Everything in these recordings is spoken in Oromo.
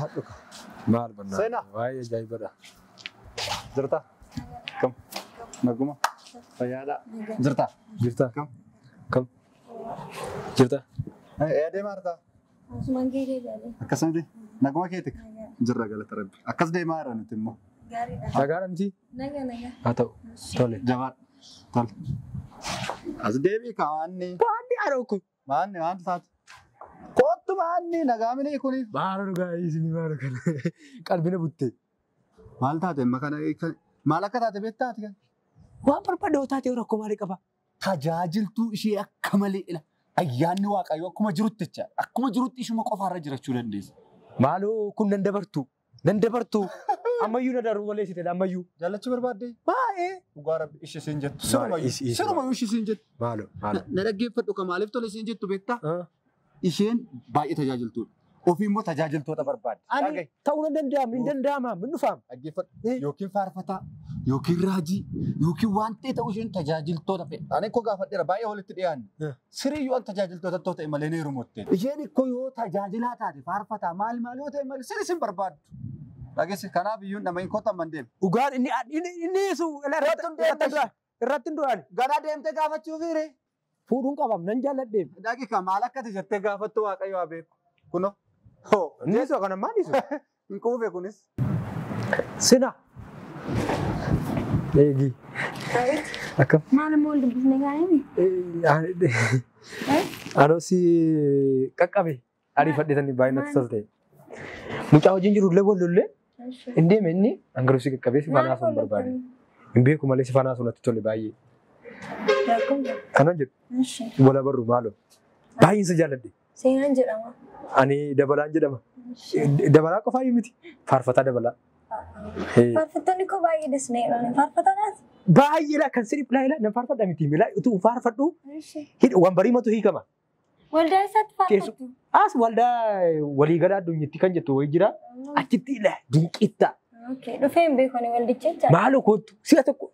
Jabaadhu. Maal bannaa? Seenaa. Waa'ee ajaa'ibadha. Jirta? Kam? Naguma? Fayyaadha? Jirta? Jirta? Kam? Kam? Jirta? Ee deemaa jirta? Asumaan geedee jaalee. Akkasumatti naguma keeti? Jirra galata rabbi. Akkas deemaa jirra nuti immoo. Gaariidha. Nagaadha miti? Naga naga. Haa ta'u. Tole. Jabaadhu. Tole. As deebii kaa'anni. Waanni haadha kun. Maanni waan taate. Kottu maanni nagaa mini kuni. Maalo dhugaa isin maalo kana. Qalbina butte. Maal taate amma kana maal akka taate beektaa ati kan? Waan barbaade taate rakkoo maalii qaba? Tajaajiltuu ishee akka malee ila ayyaanni waaqayyoo akkuma jirutti jecha akkuma jirutti ishuma qofaarra jiraachuu dandeessa. Maaloo kun nan dabartu. Nan dabartu. Ammayyuu na darbu malee sitee ammayyuu. Jaallachuu barbaadde? Baay'ee. Dhugaa rabbi ishee siin jettu. Maal, Sirumayyuu ishee siin jettu. Maaloo maaloo. Na dhaggeeffadhu ka maaliif tole siin jettu beektaa? Isheen baay'ee tajaajiltuudha. Ofii immoo tajaajiltoota barbaadde. Ani ta'uu nan danda'ama hin danda'ama min dhufaam. Dhaggeeffadhu. Yookiin faarfataa, yookiin raajii, yookiin waan ta'e ta'uu isheen tajaajiltoota fedha. Ani ikkoo gaafadheera baay'ee walitti dhiyaanne. Siriyyuu an tajaajiltoota ta'u ta'e malee ni heerumootte. Isheen ikkoo yoo tajaajilaa taate faarfataa maal maal yoo ta'e malee sirri sin barbaaddu. Dhageessi kanaaf iyyuu nama hin kottan man deema. Dhugaan inni inni su irratti hin du'an. Ganaa deemtee gaafachuu fiire. Fuudhuun qabam nan jaalladheem. Dhaqiqa maal akka ta'e jettee gaafattu waaqayyo haa beeku. Kunoo. Hoo. Inni su kana maal isu? Hin quufe kunis. Sina. Eegi. Akkam. Maal immoo wal dubbifne gaariini? Anoo si qaqqabe ariifadheetanii baay'ee natti tolte. Mucaa wajjin jiru illee wal lollee hin deeme inni hangaruu si qaqqabee si faana haasa'uun barbaade. Hin beeku malee si faana haasa'uun natti tole baay'ee. Kanan jedhu wala barru maaloo. Baay'een si jaalladhe. Seenaan jedhama. Ani dabalaan jedhama. Dabalaa qofaa miti. Faarfataa dabalaa. Faarfattoonni koo baay'ee dasneera. Faarfatanaas? Baay'eedha kan sirrii ilaa nan faarfadha miti. Utuu faarfadhu wanbarii matu hiikama. Waldaa isaatti faarfattu? As waldaa waliigalaa addunyaatti kan jettu wayii jira. Achitti ilaa dinqitta. Dhufee hin beeku ani waldicha jecha. Maaloo kootu si'a tokko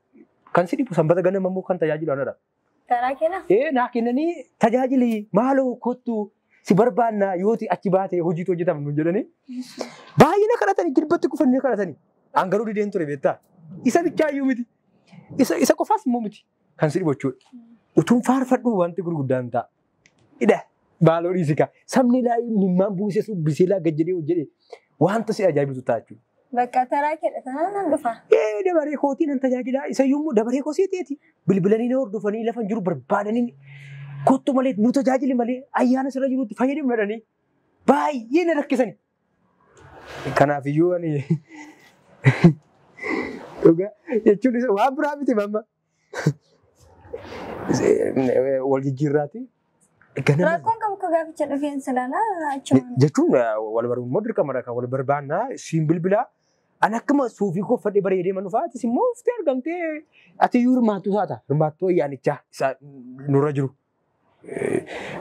kan si dhibu sanbata ganama immoo kan tajaajilu anadha. Taraa kenna? Ee naa kennanii tajaajili maaloo kootu si barbaanna yooti achi baatee hojiitu hojjetama nuun jedhanii. Baay'ee na kadhatanii jilbatti kufanii kadhatanii. An garuu dideen ture beektaa. Isa bichaayyuu miti. Isa qofaas immoo miti kan si dhibu jechuudha. Utuun faarfadhu wanti gurguddaan ta'a. Idha maaloo dhiisi kaa. Sabni laa mimmaan buusee subbisee laa gad jedhee hojjedhee wanta si ajaa'ibutu ta'a jechuudha. Bakka taraa kedha tanaan nan dhufa. Ee dabaree kootii nan tajaajila. Isa yommuu dabaree koo seeteeti. Bilbilanii na hordofanii lafa jiru barbaadanii kottu malee nu tajaajili malee ayyaana sirra jirutti fayyadamna jedhanii baay'ee na rakkisani. Kanaafiyyuu ani dhugaa jechuun isa waan biraa miti mamma. Wal jijjiirraati. Rakkoon qabu akka gaaficha dhufeen silaalaa achuma. Jechuun wal baruun immoo dirqama kan wal barbaannaa siin bilbilaa. Ani akkuma suufii koo uffadhee bareedee mana dhufaa atis immoo uffitee argamtee ati iyyuu hirmaattuu taata. Hirmaattuu ayyaanichaa isa nurra jiru.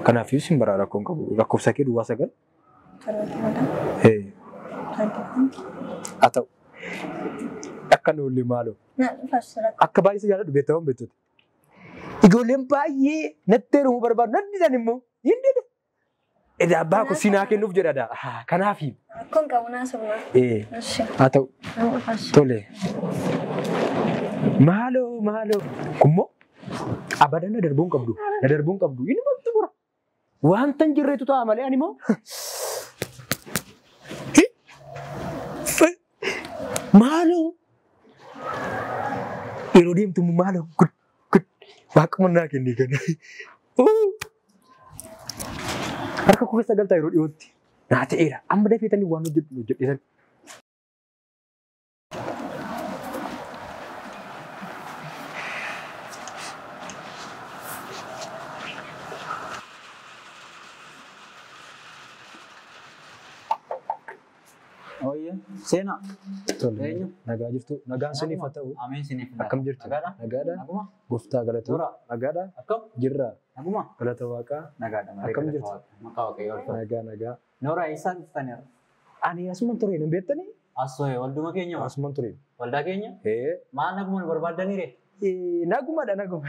Kanaafiyyuu siin baraa rakkoon qabu. Lakkoofsa kee duwwaa 9. Haa ta'u. Akka nu ollee maaloo. Akka baay'ee si jaalladhu beektaa waan beektuuti. Ijoolleen baay'ee natti heerumuu barbaadu natti didan immoo hin dide. Edaa abbaa koo siinaa kennuuf jedha daa. Kanaafi. Rakkoon qabu naa sobna. Haa ta'u. Tole. Maaloo maaloo. Kummoo abadan na darbuun qabdu. Na darbuun qabdu. Inni maaltu bura. Wanta hin jirreetu ta'a malee ani immoo. Maaloo. Yeroo deemtu maaloo gud gud waaquma naa kennee kana. Harka koo keessa galtaa yeroo dhiyootti. Naa ta'eera. Amma dafeetanii waan hojjedhu hojjedheetan. Ooyye, seenaa. Tole. Eenyu? Nagaa jirtu. Nagaan siniif haa ta'u. Ameen siniif haa ta'u. Akkam jirtu? Nagaadha? Nagaadha. Naguma? Gooftaa galata. Dura. Nagaadha. Akkam? Jirra. Naguma? Galata waaqaa. Nagaadha. Malee Akkam galata jirtu? Waaqaa. Maqaa Waaqayyoo ulfaatu. Nagaa nagaa. Noora eessaan dhuftaniira? Ani asuman ture hin beektanii? Asooye walduma keenya moo? Asuman ture. Waldaa keenya? Ee. Maal naguma nu barbaaddaniire? Nagumadha naguma.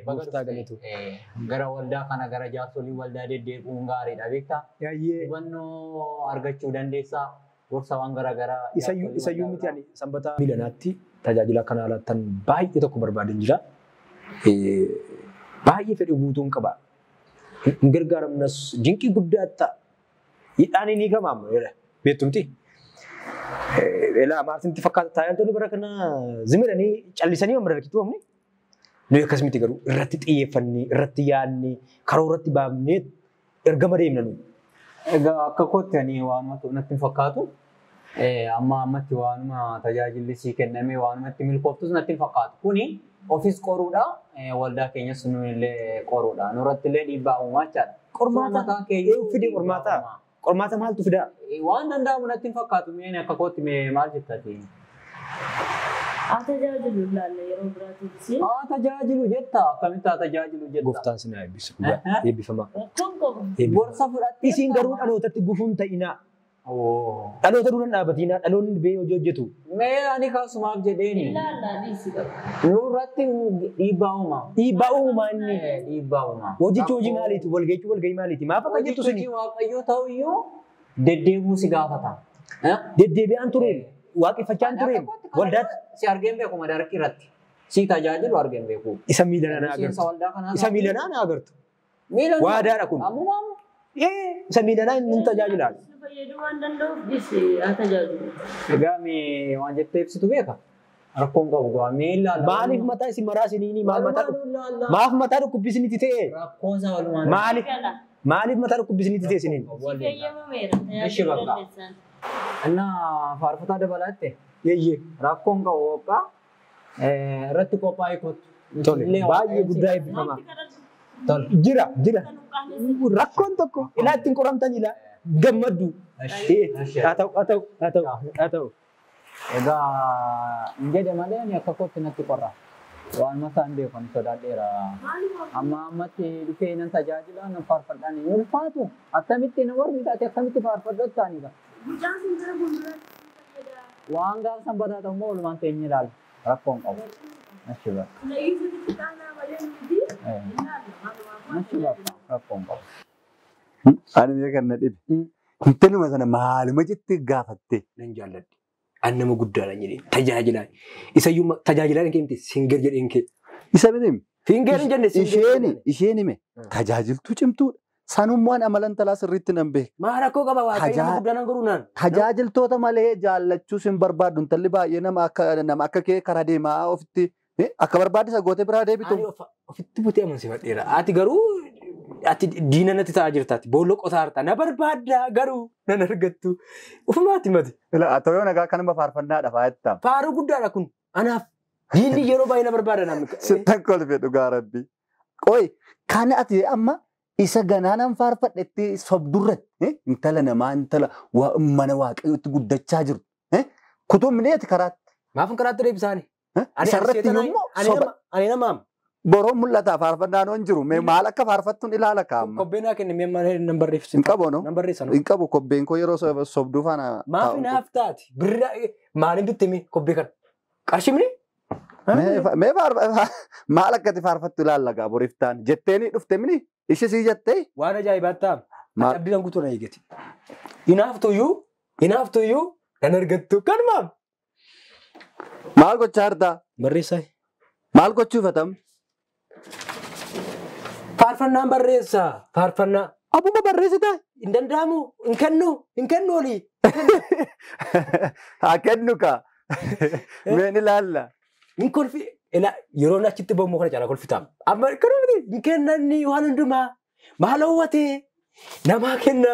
Baga Gooftaa dhufte. galatu. Gara waldaa kana gara jaarsolii waldaa deddeebi'uun gaariidha beektaa? Yaayyee. Hubannoo argachuu dandeessaa. Gorsa waan garaagaraa. Isayyuu miti ani sanbata miilanaatti tajaajila kana alaattan baay'ee tokko barbaadeen jira. Baay'ee fedhii guutuun qaba. Hin gargaaramnas dinqii guddaa ta'a. Hidhaan ni gamaama beektumti. Elaa maartinti fakkaata tajaajiltoonni bara kana zimiranii callisanii waan barbaadu oomni. Nuyi akkas miti garuu irratti xiyyeeffannee irratti yaadnee karoora irratti baafnee ergama deemna nuyi. Egaa akka kootti ani waanuma natti hin fakkaatu. Amma ammatti waanuma tajaajilli sii kenname waanuma itti milkooftus natti hin fakkaatu. Kuni ofis qoruudha waldaa keenyas nuyillee qoruudha. Nurratti illee dhiibbaa uumaa jechaadha. Qormaata fide qormaata. Qormaata maaltu fidaa? Waan danda'amu natti hin fakkaatu. Mi'een akka kootti maal jettati? Haa tajaajilu ilaalle yeroo biraatiif. Haa tajaajilu jetta. Akkamitti haa tajaajilu jetta? Gooftaan sin haa eebbisu. Eebbifamaa. Gorsa fudhattee. Isin garuu dhalootatti gufuun ta'inaa. Dhaloota dura dhaabatinaa. Dhaloonni bee hojii hojjetu. Mee ani kaasumaaf jedheeni. Ilaallaa dhiisi qaba. Nurratti dhiibbaa uumaa. Dhiibbaa uumaa inni. Dhiibbaa uumaa. Hojichi hojii maaliiti? Walgahii walgahii maaliiti? Maaf akka jettu suni? Hojichi Waaqayyoo ta'uyyuu deddeebi'uu si gaafata. Deddeebi'aan tureen. Waaqeffachaan tureen. Waldaatti. Si argeen beeku madarakii irratti. Si tajaajilu argeen beeku. Isa miilanaa na agartu. Isa miilanaa na agartu. Waadaadha kun. Ammumaa. Isa miilanaa inni tajaajilaa. Fayyaduu waan danda'uuf dhiisi haa tajaajilu. Egaa mee waan jettee ibsitu beeka? Rakkoon qabu gaa mee ilaalla. Maaliif mataa isin maraa isiniini maal mataa maaf mataa dhukkubbiisinitti ta'e? Rakkoon isaa walumaan. Maaliif maaliif mataa dhukkubbiisinitti ta'e isiniin? Fayyamameera. Ishi bakka. Innaa faarfataa dabalaatte. Yeeyyee. Rakkoon qabu hooqaa irratti qophaa'ee kottu. Tole baay'ee guddaa eebbifamaa. Jira jira. Rakkoon tokko ilaa ittiin qoramtan ilaa gammaddu. Haa ta'u haa ta'u haa ta'u haa ta'u. Egaa hin jedhe malee ani akka kootti natti qorra. Waan mataa hin beeku ani sodaadheera. Amma ammatti dhufee nan tajaajila nan faarfadhaan hin ulfaatu. Akkamitti na warri taate akkamitti faarfadhu ta'anii. Mucaan sun gara fuulduraatti fayyada. Waan gaafa sanbataa ta'u immoo walumaan teenyee ilaalla. Rakkoon qabu. Achi bakka. Layyisuutti qaanaa malee miti. Achi bakka rakkoon qabu. Ani mee kan na dhibe. Intaluma sana maaluma jettee gaafatte? Nan jaalladhe. Ani nama guddaadha jedhee tajaajilaan. Isayyuu tajaajilaan kee miti singer jedheen kee. Isa miti. Singer hin jenne Isheen isheen hime tajaajiltuu cimtuudha. Sanummaan amala intalaa sirriitti nan beeka. Maal rakkoo qaba waaqayyo nama guddaa nan godhuu naan. Tajaajiltoota malee jaallachuus hin barbaaddu. Intalli baay'ee nama akka kee karaa deemaa ofitti akka barbaadisa gootee biraa deebitu. Ani ofitti butee amansiifadheera. Ati garuu ati diina natti ta'aa jirtaati. Boolla qotaa jirta. Na barbaadda garuu nan argattu. Ufumaatti mati. Haa yoo nagaa kanuma faarfannaadha faayetta. Faaruu guddaadha kun. Anaaf diinni yeroo baay'ee na barbaada namni. Sittan kolfe dhugaa rabbi. Qoy kan ati amma isa ganaanan faarfadhetti sobdurratti intala namaa intala mana waaqayyootti guddachaa jiru. Kutuun mineeti karaatti. Maafin karaatti deebisaani? Isarratti immoo soba. Ani namaam. Boroon mul'ata faarfannaan hin jiru. Mee maal akka faarfattuun ilaala kaa'ama. Kobbeen haa kenne mee maal nan barreessu. Hin qabu no. Nan barreessa no. Hin qabu kobbeen koo yeroo sobduu faana. Maaf naaf taati? Birraa maaliin bitte mee kobbee kana? Qarshii mini? Mee maal akkati faarfattu ilaalla gaa boriif taan jetteeni dhufte mini? Ishee sii jettee? Waan ajaa'ibaa ta'a. Abdiin guutuu na eegate. Hinaaftuyyuu nan argattu kanumaaf. Maal gochaa jirtaa? Barreessaa. Maal gochuufatam? Faarfannaan barreessaa. Faarfannaa. Abbuma barreessita? Hin danda'amu. Hin kennu. Hin kennu olii. Haa kennu kaa. Meen ilaalla. Hin kolfi. Yeroo achitti bommuu kana caalaa kolfitaam. Amma kanuma miti hin kennanni waan hundumaa. Maal hawwatee namaa kenna.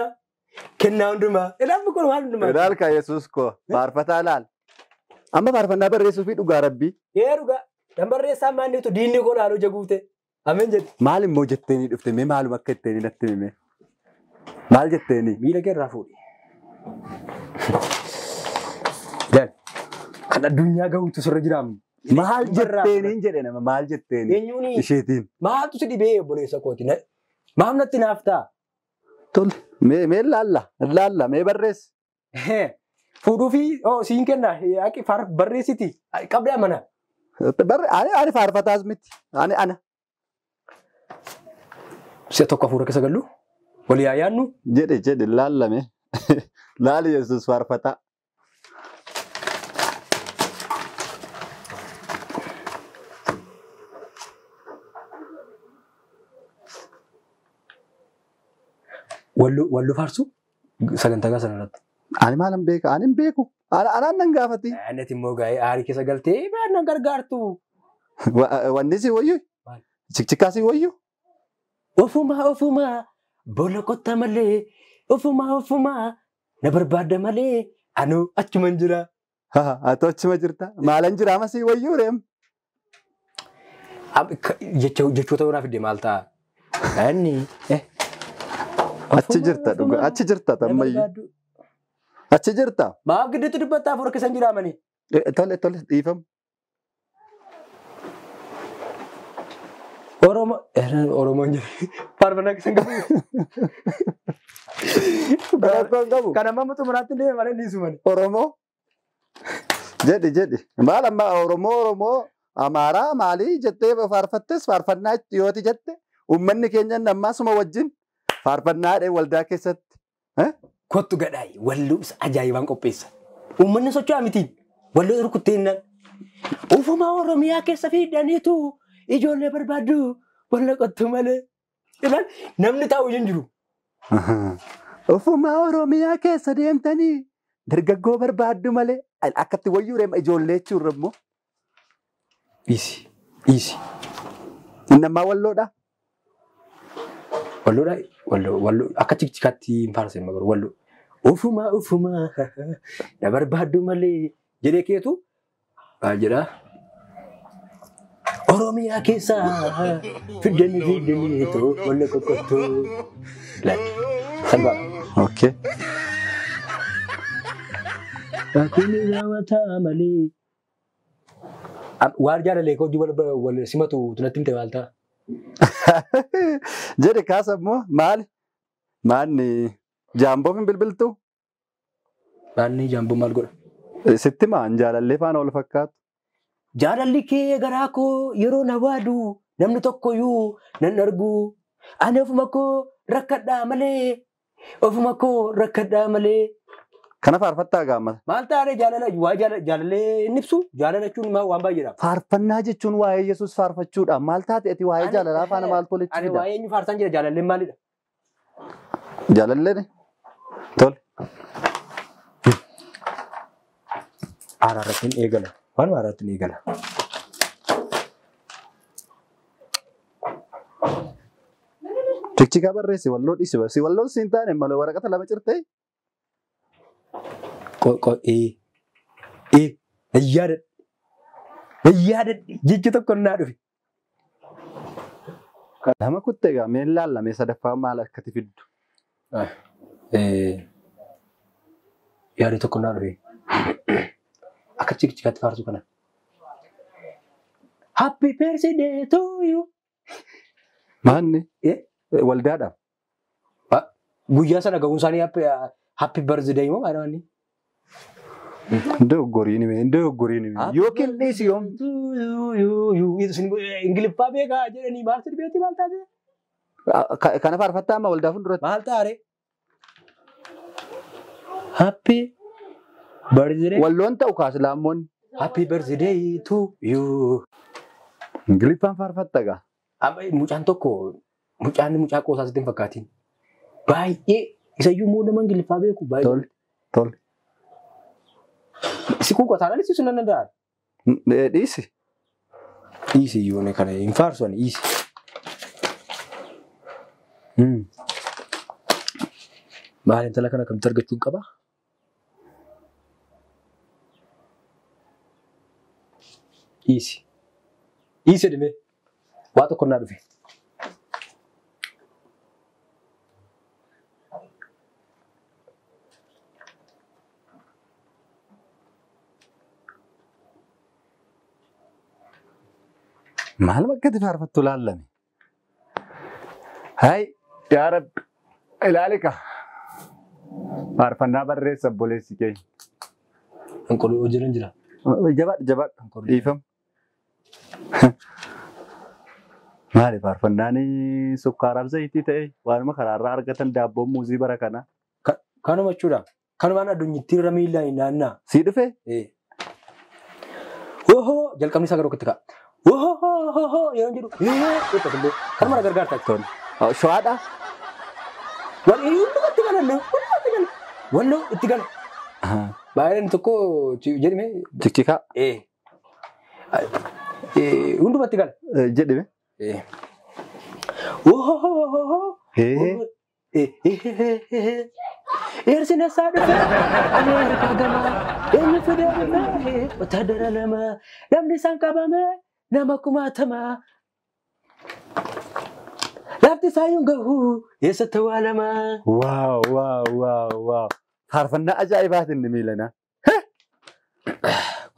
Kennaa hundumaa. Ilaalli kun waan hundumaa. Ilaal kaa Yesuus koo faarfataa laal. Amma faarfannaa barreessuu fi dhugaa rabbii. Ee dhugaa. Dan barreessaa maannitu diinni koo laaluu jaguute. Ameen jette. Maal immoo jetteeni dhufte mee maaluma akka jetteeni natti hime. Maal jetteeni? Miila kee irraa fuudhi. Dan kan addunyaa gahuutu sirra jiraamu. Maal jetteeniin jedhe nama maal jetteeni? Eenyuuni? Isheetiin. Maaltu si dhibee obboleessa kooti? Maaf natti naaf ta'a? Tole mee laalla laalla mee barreessi. Fuudhuu fi siin kenna haqi barreessiti qabdee amana. Ani faarfataas miti ani ana. Si'a tokko hafuura keessa gallu walii haa yaadnu. Jedhe jedhe laallame laali Yesuus faarfataa. Walloo faarsu sagantaa sana irratti. Ani maalan beeka? Ani hin beeku. Anaan nan gaafati. Anati immoo gaa'ee aarii keessa galtee nan gargaartu. Wanni si wayyu? Cikcikaa si wayyu? Ofumaa ofumaa boolla qotta malee ofumaa ofumaa na barbaadda malee anuu achuman jira. Ati achuma jirta. Maalan jira ama si wayyuu reem? Jechoota biraa fidde maal ta'a? Inni. Achi jirta dhuga. Achi jirta tammayyuu. Achi jirta. Maaf gidduutti dubbattaa afur keessan jiraamani. Tole tole dhiifamu. Oromoo Oromoon jira. Faarfannaa keessan qabu. Rakkoon qabu. Kan amma xumuraatti deeme malee dhiisu mani. Oromoo. Jedhi jedhi. Maal amma Oromoo Oromoo Amaaraa maalii jettee faarfattes faarfannaa yooti jette uummanni keenya ammaa suma wajjin faarfannaadhee waldaa keessatti. Kottu gadhaayi walloo isa ajaa'ibaan qopheessa. Uummanni socho'aa miti. Walloo rukutteennan. Ufumaa Oromiyaa keessa fiidaniitu ijoollee barbaaddu walla qottu malee. Ilaal namni taa'u hin jiru. Ufumaa Oromiyaa keessa deemtanii dargaggoo barbaaddu malee akkatti wayyuu reema ijoollee jechuun immoo. Dhiisi. Dhiisi. Inni ammaa walloodha. Walloodha. Walloo walloo akka cikcikaatti hin faarsan magaru walloo. Ufumaa ufumaa na barbaaddu malee jedhee keetu jedha. Oromiyaa keessa fiddanii fiddanii too walla qoqqottoo. Salphaa. Okay. Akkuma raawwataa malee. Waan jaalalee koo hojii wal simatu tunatti himte maal ta'a? Jedhe kaasa immoo maali? Maanni jaamboof hin bilbiltu? Maanni jaamboo maal godha? Sitti maan jaalallee faana wal fakkaatu. Jaalalli kee garaa koo yeroo na waadu namni tokkoyyuu nan argu. Ani ofuma koo rakkadhaa malee ofuma koo rakkadhaa malee. Kana faarfattaa gaammata. Maal taane jaalala waa jaalallee inni ibsu jaalala jechuun waan baay'eedha. Faarfannaa jechuun waa'ee Yesuus faarfachuudha. Maal taate ati waa'ee jaalalaa faana maaltu walitti Ani fida? waa'ee eenyu faarsaan jira jaalalleen maalidha? Jaalalleen tole. Araarrattiin eegala. Waan araarrattiin eegala. Cikcikaa barreessi walloo dhiisi. Si walloon siin taane malee waraqata lama cirtee? Yaadadhe jechi tokko naa dhufe. Lama kuttee egaa mee laallamee sadaffaa maal akkati fiddu? Yaada tokko naa dhufe. Akka cikcikaatti faarsu kana. Happy birthday to you. Maanni? Waldaadha. Guyyaa sana ga'uun isaanii happy birthday moo maal inni? Dogoggoriin hime, dogoggoriin hime. Yookiin dhiisi yoom? Ingiliffaa beekaa jedhanii maal sirbeetti maal taate? Kana faarfattaa amma waldaa fuulduratti. Maal taare? Happy birthday. Walloon ta'u kaas laammoonni. Happy birthday to you. Ingiliffaan faarfatta gaa. Mucaan tokko mucaan mucaa qoosaa sitti hin fakkaatiin. Baay'ee isayyuu immoo nama Ingiliffaa beeku baay'ee. Tole tole. Si kuuqataan anis sun nan danda'a. Dhiisi. Dhiisi iyyuu kana hin faarsu ani dhiisi. Maal intala kana akkamitti argachuun qaba? Dhiisi. Dhiisi jedhame waa tokko naa dhufe. Maal bakkatti faarfattu laallame? Hai yaa Rabbi ilaali ka. Faarfannaa barreessa obboleessi keenya. Anqoluu hojiirra jira. Jabaadhu jabaadhu dhiifamu. Maali faarfannaan sukkaaraaf zayitii ta'e waanuma karaarraa argatan daabboon muuzii bara kana. Kanuma jechuudha. Kanumaan addunyaatti irra miilaan hin naannaa. Sii dhufee? Ohoo jalqabni isaa garuu itti ka'a. Ohoo yeroo jedhu kanuma na gargaarta. Tole. Shawaadha? Hundumatti gala hundumatti gala. Walloo itti gala. Baay'een tokko jedhime. Cikcikaa. Hundumatti gala. Jedhime. Eersin eessaa dhufe Ameerikaa gamaa eenyu fidee dhufe wataadara lama namni isaan qabame nama kumaatamaa. Lafti isaayyuu gahu eessatti awwaalamaa. Waaw waaw waaw waaw. Faarfannaa ajaa'ibaati inni miilana.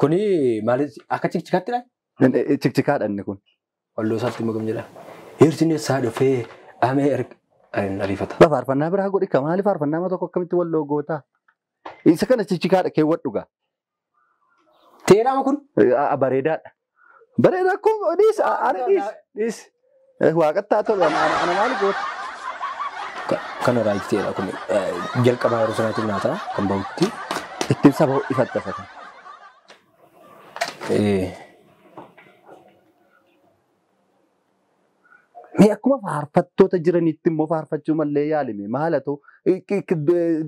Kuni maaliif akka cikcikaatti dha? Cikcikaadha inni kun. Walloo isaatti immoo jedha. Eersin eessaa dhufe Ameerikaa. Ariifata. Faarfannaa biraa godhi ka maaliif faarfannaa tokko akkamitti walloo gootaa? Isa kana cikcikaadha keewwadhu gaa. Teeraama kun? Bareedaadha. Bareedaa kun dhiis ani dhiis dhiis. Waaqatti haa tolu ana maali goota? Kana raayit teera kun jalqabaa yeroo sanaatti naataa kan bahutti. Ittiin saba ifatta isa kana. Mee akkuma faarfattoota jiranitti immoo faarfachuu malee yaalime maal haa ta'u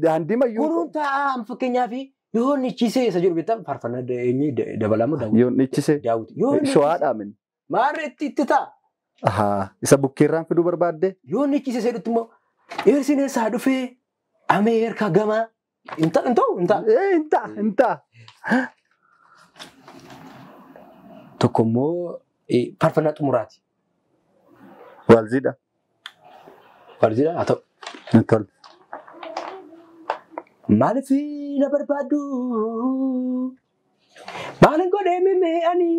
daandii mayyuu. Kunuun taa'aa fakkeenyaaf yoo nichisee isa jedhu beektaa faarfannaa eenyu dabalamu daawwiti. Yoo nichisee. Daawwiti. Sho'aadhaa min. Maarree itti ta'a. Isa bukkeerraan fiduu barbaadde. Yoo nichisee jedhutti immoo eersin eessaa dhufee Ameerikaa gamaa hin ta'u hin ta'a. Hin ta'a hin ta'a. Tokko immoo faarfannaa xumuraati. Walziidha. Walziidha haa ta'u. Tole. Maaliif na barbaaddu? Maalin godhee mimee ani?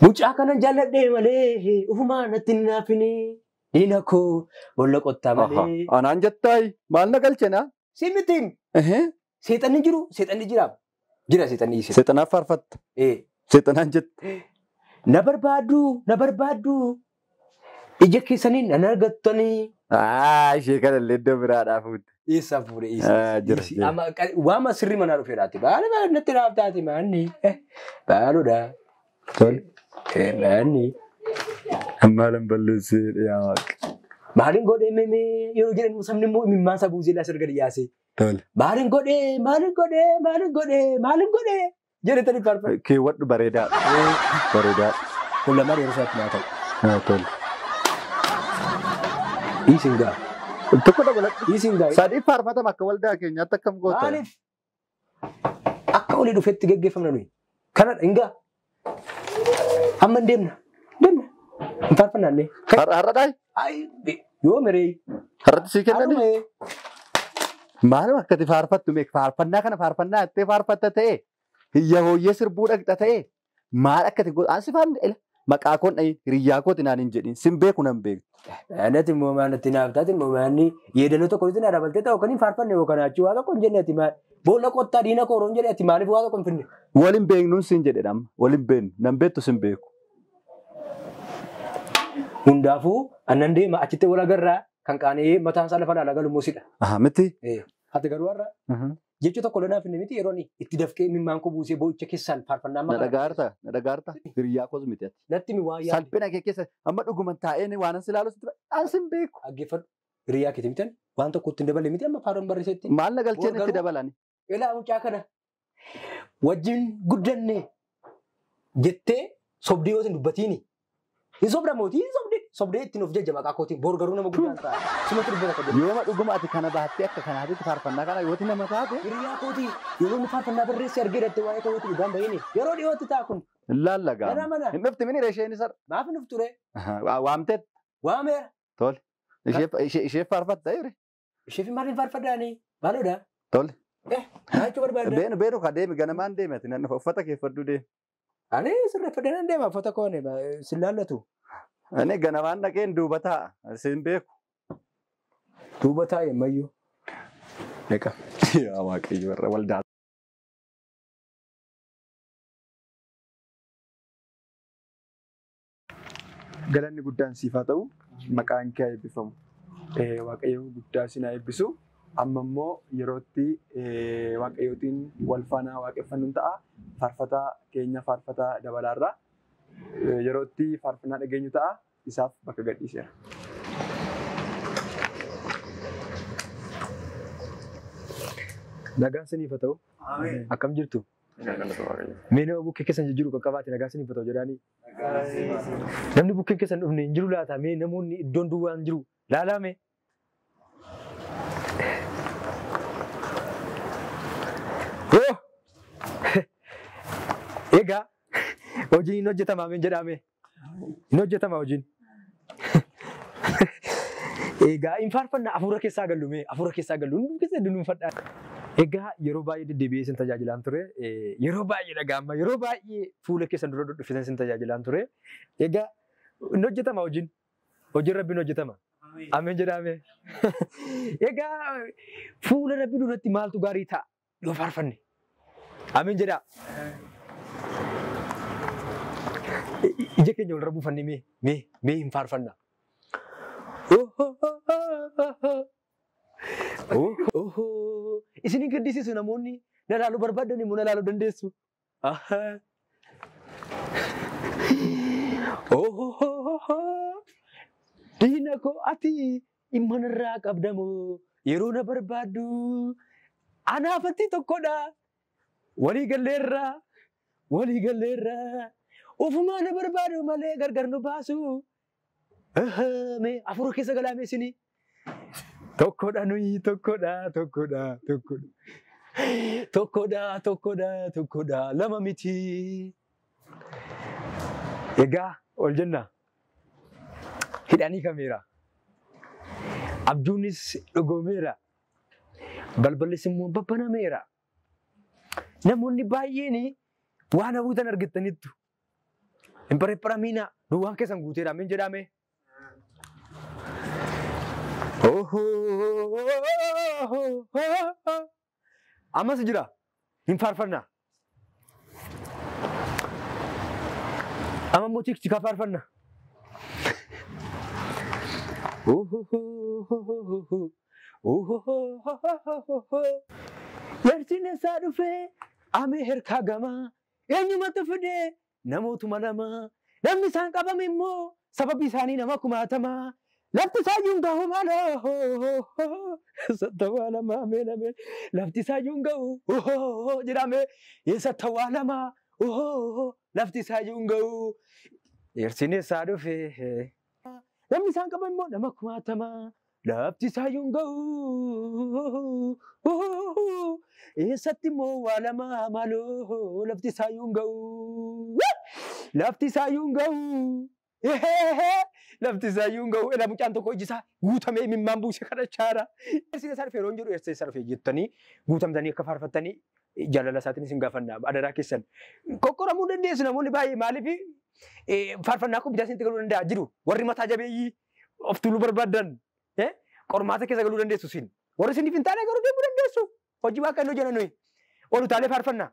Mucaa kanan jaalladhee malee ufumaa natti hin naafini. Diina koo boolla qottaa malee. Anaan jettaayi maal na galchena? Si mitiin. Seexanni jiru seexanni jira. Jira seexanni. Seexanaaf faarfatta. Seexanaan jette. Na barbaaddu na barbaaddu. Ija keessaniin nan argattanii. Ishee kanallee iddoo biraadhaa fuute. Eessaa fuudhe eessaa. Waama sirrii manaa dhufeeraati. Baala baala natti naaf taate maanni. Baaludha. Tole. Maanni. Maalan balleessee yaa waaqa. Maalin godhee meemee yeroo jedhan sabni immoo imimmaan isaa buusee laas erga dhiyaase. Tole. Maalin godhee maalin godhee maalin godhee maalin godhee jedhe tani faarfadhu. Keewwadhu bareedaadha. Bareedaadha. Kun lamaan yeroo isaatti naa ta'u. Tole. Dhiisin gaa. Tokko dabaladhu. Dhiisin gaa. Sadii faarfatama akka waldaa keenyaatti akkam goota? Maaliif? Akka olii dhufetti geggeeffamna nuyi. Kanadha hin gaa. Amma hin deemna. Deemna. Hin faarfannaallee. Har'a dhaayi? Yoo miree. Har'atti sii kennani? Maaluma akkati faarfattu meeqa faarfannaa kana faarfannaa jettee faarfatta ta'e hiyya hooyyee sirbuu dhaqxa ta'e maal akkati godhu ansi faanni maqaa koon dhayi hiriyyaa kooti naan hin jedhin sin beeku nan beeku. Anati immoo maal natti naaf taate immoo maalni yeedaloo tokko nuti na dabaltee ta'u kan hin faarfanne yookaan achii waa tokko hin jenne ati maal boolla qottaa diina koo oroon jedhe ati maaliif waa tokko hin finne. Waliin beeknuun sin jedhe dhamma waliin beeknu nan beektu sin beeku. Hundaafuu annan deema achitti wal agarraa kan qaanee mataan isaa lafa laalaa galu muusidha. Miti. Ati garuu har'a jecha tokko lonaaf inni miti yeroo itti dafqee imimmaan koo buusee boo'icha keessaan faarfannaa Na dhagaarta na dhagaarta hiriyyaa koos miti ati. Natti mi waa yaadde. Salphina kee keessa amma dhuguman taa'ee waan ansi ilaalu sitti an sin beeku. Dhaggeeffadhu hiriyyaa keeti mitan waan tokko itti hin daballe miti amma faaroon barreessetti. Maal na galcheen itti dabalani? Ilaa mucaa kana wajjin guddanne jettee sobdee yoo dubbatiini. Hin sobda mootii hin sobde sobdee ittiin of jajja maqaa kootiin bor garuu nama guddaan ta'a. Sumatti dubbata kan jedhu. Yooma dhuguma ati kana baattee akka kanaatitti faarfannaa kana yooti nama taate. Hiriyaa kootii yeroo inni faarfannaa barreesse argee dhatte waa'ee kootii dhugaan bahini yeroo dhiyootti ta'a kun. Lallagaa. Gara mana. Hin dhufti mini isheen isa. Maaf hin dhuftu ree? Waamteet. Waameera. Tole. Ishee faarfatta jire. Isheef maaliin faarfadhaani? Maaloodha? Tole. Maal jechuu barbaadda? Beenu beenu ka deemi ganamaan deemi ati nan uffata keeffadhu deemi. Ani sirreeffadhee nan deema uffata koone sin laallatu. Ani ganamaan dhaqeen duuba taa'a sin beeku. Duuba taa'e ammayyuu. Meeqa? Yaa Waaqayyo warra waldaa. Galanni guddaan siif haa ta'u maqaan kee haa eebbifamu. Waaqayyo guddaa sin haa eebbisu. Amma immoo yerootti Waaqayyootiin wal faana waaqeffannu ta'a. Faarfataa keenya faarfataa dabalaarraa yerootti faarfannaa dhageenyu ta'a. Isaaf bakka gadhiiseera. Nagaan siniif haa ta'u. Akkam jirtu? Mee nama bukkee keessan jijjiiru qaqqabaate nagaan siniif haa ta'u jedhaanii. Namni bukkee keessan dhufne hin jiru laata? Mee namoonni iddoon duwwaa hin jiru laalaa mee? Egaa hojiin hin hojjetama ameen jedhame. Hin hojjetama hojiin. Egaa hin faarfanna hafuura keessaa gallu mee hafuura keessaa gallu hundi keessa dunuunfadhaa. Egaa yeroo baay'ee deddeebi'ee isin tajaajilaan ture. Yeroo baay'ee dhaga'ama yeroo baay'ee fuula keessan dura dhuffisan isin tajaajilaan ture. Egaa hin hojjetama hojiin. Hojiin rabbiin hojjetama. Ameen jedhame. Egaa fuula rabbii duratti maaltu gaarii ta'a yoo faarfanne. Ameen jedhaa. Ija keenya walirra buufannee mee mee mee hin faarfanna. Isin hin gaddisiisu namoonni na laaluu barbaadan immoo na laaluu dandeessu. Diina koo ati dhimma narraa qabdamoo yeroo na barbaaddu anaafatti tokkodha. Walii galleerra walii galleerra ofumaa na barbaadu malee gargar nu baasu. Mee hafuura keessa galaa mee isinii. Tokkodha nuyi tokkodha tokkodha tokkodha. Tokkodha tokkodha tokkodha lama miti. Egaa ol jenna. Hidhanii kameera. Abjuunis dhugoomeera. Balballis immoo babbanameera. Namoonni baay'een waan hawwitan argattaniittu. Hin parepparamiina duwwaan keessan guuteera ameen jedhame. Ammas jira hin faarfanna. Amma immoo tiktika faarfanna. Yartiin isaa dhufee Ameerikaa gamaa eenyumatti fidee namootuma lama namni isaan qabame immoo sababi isaanii nama kumaatamaa. Lafti isaa iyyuu hin gahu maaloo sattawaa ameen ameen lafti isaa iyyuu hin gahu jedhame sattawaa lama lafti isaa iyyuu hin gahu Yartiin isaa dhufee namni isaan qaban immoo nama kumaatamaa lafti isaa iyyuu hin gahu eessatti immoo waa lama maaloo lafti isaa iyyuu hin gahu lafti isaa iyyuu hin gahu. Lafti isaa iyyuu hin gahu. Elaa mucaan tokko iji isaa guutamee imimmaan buusee kadhachaa jira. Eersiin isaa dhufee yeroo hin jedhu eersiin isaa dhufee jettanii guutamtanii akka faarfattanii jaalala isaatiin isin gaafanna adaraa keessan. Qoqqoramuu dandeessu namoonni baay'ee maaliif faarfannaa kun bitaa isinitti galuu danda'a jiru. Warri mataa jabeeyyii of tuuluu barbaadan qormaata keessa galuu dandeessu isin. Warri isiniif hin taane garuu deemuu dandeessu. Hojii waaqayyoo jenna nuyi. Ol utaalee faarfanna.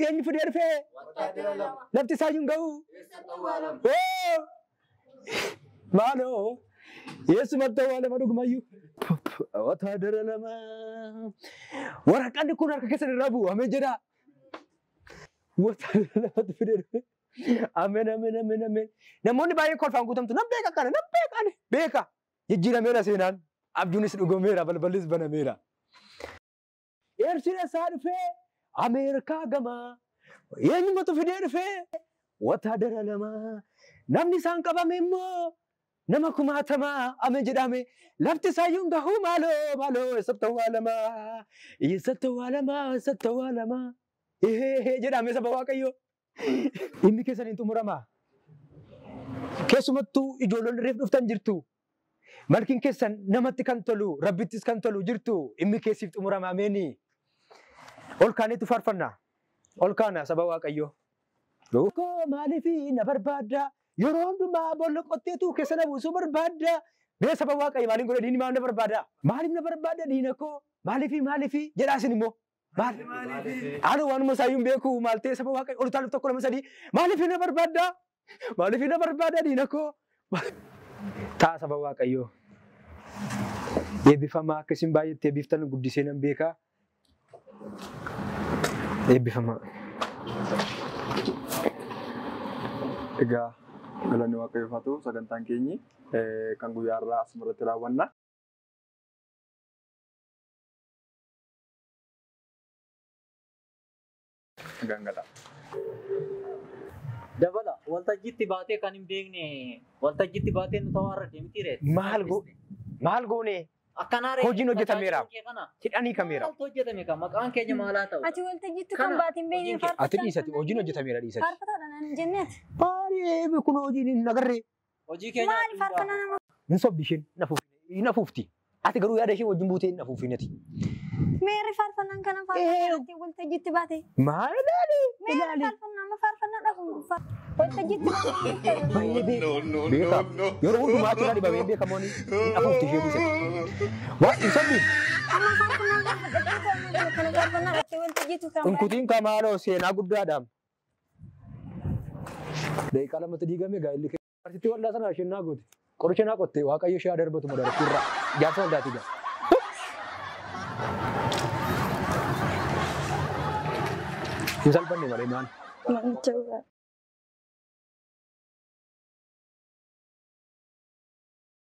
Eenyu fidee dhufee? Lafti isaa iyyuu hin gahu. Maaloo eessumatti awwaalama dhugumayyuu. Wataadara lama. Waraqaan kun harka keessan irraa bu'u ameen jedhaa. Wataadara lamatu fidee dhufe. Ameen ameen ameen ameen. Namoonni baay'een kolfaan guutamtu nan beeka kana nan beeka ani beeka. Jijjiirameera seenaan abjuunis dhugomeera balballis banameera. Eersiin isaa dhufee Ameerikaa gamaa eenyumatu fidee dhufee wataadara lama namni isaan qabame immoo nama kumaatamaa ameen jedhame lafti isaa iyyuu hin gahu maaloo maaloo eessatti awwaalama eessatti awwaalama eessatti awwaalama jedhame saba waaqayyoo. Dhimmi keessan hin xumurama. Keessumattuu ijoollonni reef dhuftan jirtu. Malkiin keessan namatti kan tolu rabbittis kan tolu jirtu dhimmi keessiif xumurama ameeni. Ol kaaneetu faarfanna. Ol kaana saba waaqayyoo. Koo maaliif na barbaadda? Yeroo hundumaa boolla qotteetu keessa na buusuu barbaadda. Mee saba waaqayyo maaliin godhe diinni maal na barbaada? Maaliif na barbaadda diina koo? Maaliif maaliif jedhaa isin immoo? Maal? Ani waanuma isaayyuu hin beeku maal ta'e saba waaqayyo ol utaaluuf tokko lama sadii maaliif na barbaadda? Maaliif na barbaadda diina koo? Ta'a saba waaqayyoo. Eebbifamaa akka isin baay'eetti eebbiftan guddisee nan beekaa. Eebbifamaa. Egaa galanni waaqayyoof haa ta'u sagantaan keenyi kan guyyaa har'aa asumarratti raawwanna. Nagaan galaa. Dabala waltajjiitti baatee kan hin beekne waltajjiitti baatee nu tawaarra miti reet. Maal go maal goone Akkanaa reet. Hojiin hojjetameera. Hidhanii kameera. Maaltu hojjetame kan maqaan keenya maalaa ta'u? Ati waltajjiitti kan Kana, baatiin beekne hojiin kee. Ati dhiisati hojiin hojjetameera dhiisati. Faarfataadha naan hin jenneeti. Baay'ee kun hojiin hin agarree. Hojii keenya. Maali faarfannaa nama Hin sobdi isheen hin afuufti. Ati garuu yaada ishee wajjin buutee hin afuufinati. Meerri faarfannaan kana faarfannaa waltajjiitti baate. Maal ilaali? Meerri Ilaali. faarfannaa amma faarfannaa dhabu. Waltajjiitti baate. Baay'ee beeka. Beeka. Yeroo hundumaa achirraa dhibamee beekamoon hin afuufti ishee dhiisati. Waan hin sobdi. Amma faarfannaan gaafa kana faarfannaa dhattee waltajjiitu kan baate. Unkutiin kamaaloo seenaa guddaadha. Daqiiqaa lamatti diigame gaa'elli kee. Artisti waldaa sana isheen naa goote. Qoricha naa qotte Waaqayyo ishee haa darbatu madaratti irraa. Jaarsa waldaati gaa. Hin salphanne malee maal? Manicha.